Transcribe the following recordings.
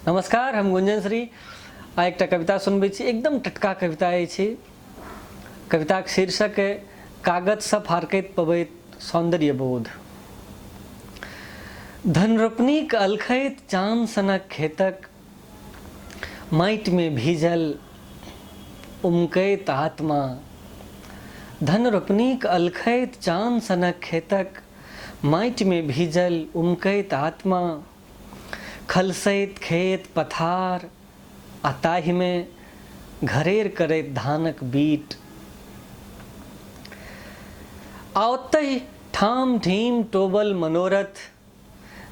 नमस्कार, हम गुंजन श्री आ एकटा कविता सुनबै छी। एकदम टटका कविता अछि। कविताक शीर्षक अइ कागजसँ फारकैत पबैत सौन्दर्य बोध। धनरोपनीक अलखैत चान सनक खेतक माटिमे भीजल उमकैत आत्मा, धनरोपनीक अलखैत चान सनक खेतक माटिमे भीजल उमकैत आत्मा, खलसैत खेत पथार आ ताहिमे घरेर करैत धानक बीट आ ओतहि ठाम ठीम टोबल मनोरथ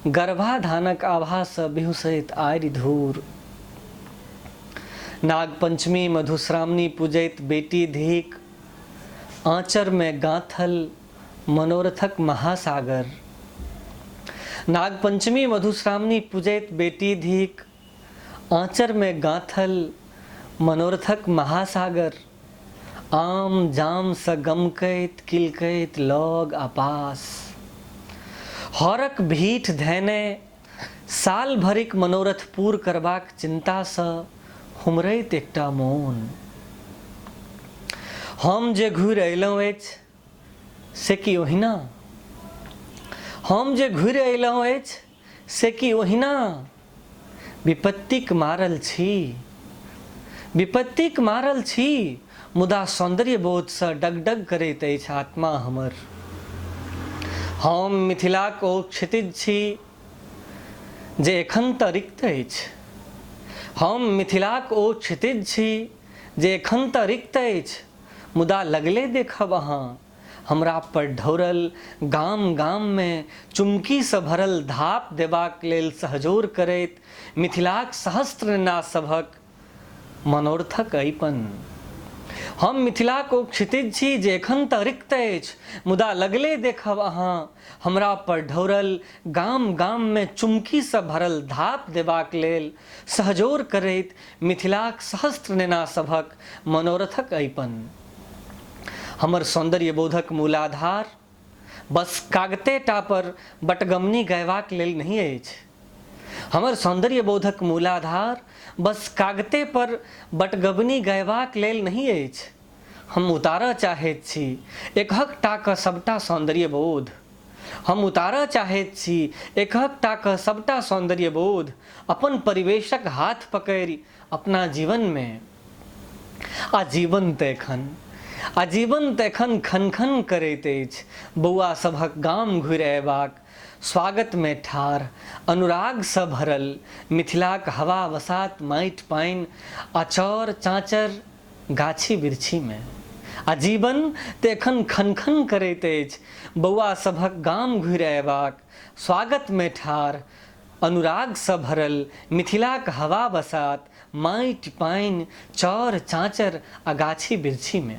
गर्भाधानक आभासँ बिहुँसैत आरि धूर। नागपंचमी मधुश्रावणी पूजैत बेटी धीक आँचरमे गाँथल मनोरथक महासागर। नागपंचमी मधुश्रावणी पूजैत बेटी धीक आँचरमे गाँथल मनोरथक महासागर। आम जामसँ गमकैत किलकैत लग आ पास। हरक भीठ धयने साल भरिक मनोरथ पूर करबाक चिन्तासँ हुमरैत एकटा मोन। हम जे घुरि अयलहुँ अछि से की ओहिना? हम जे घुरि अयलहुँ अछि से की ओहिना? विपत्तिक मारल छी, विपत्तिक मारल छी, मुदा सौन्दर्य बोधसँ डगडग करैत अछि आत्मा हमर। हम मिथिलाक ओ क्षितिज छी जे एखन तऽ रिक्त अछि। हम मिथिलाक ओ क्षितिज छी जे एखन तऽ रिक्त अछि, मुदा लगले देखब अहाँ हमरा पर ढौरल गाम-गाममे चुमकीसँ भरल धाप देबाक लेल सहजोर करैत मिथिलाक सहस्त्र नेना सभक मनोरथक अइपन। हम मिथिलाक ओ क्षितिज छी जे एखन तऽ रिक्त अछि, मुदा लगले देखब अहाँ हमरा पर ढौरल गाम-गाममे चुमकीसँ भरल धाप देबाक लेल सहजोर करैत मिथिलाक सहस्त्र नेना सभक मनोरथक अइपन। हमर सौन्दर्य बोधक मूलाधार बस कागते टा पर बटगमनी गयबाक लेल नहि अछि। हमर सौन्दर्य बोधक मूलाधार बस कागते पर बटगबनी गयबाक लेल नहि अछि। हम उतारऽ चाहैत छी एकहक टा कऽ सबटा सौन्दर्य बोध। हम उतारऽ चाहैत छी एकहक टा कऽ सबटा सौन्दर्य बोध अपन परिवेशक हाथ पकड़ि अपना जीवनमे। आ जीवन तऽ एखन आ जीवन तऽ एखन खनखन करैत अछि बौआ सभक गाम घुरि अयबाक स्वागतमे ठाढ़ अनुरागसँ भरल मिथिलाक हवा बसात माटि पानि आ चौर चाँचर गाछी बिरछीमे। आ जीवन तऽ एखन खनखन करैत अछि बौआ सभक गाम घुरि अयबाक स्वागतमे ठाढ़ अनुरागसँ भरल मिथिलाक हवा बसात माटि पानि चौर चाँचर आ गाछी बिरछीमे।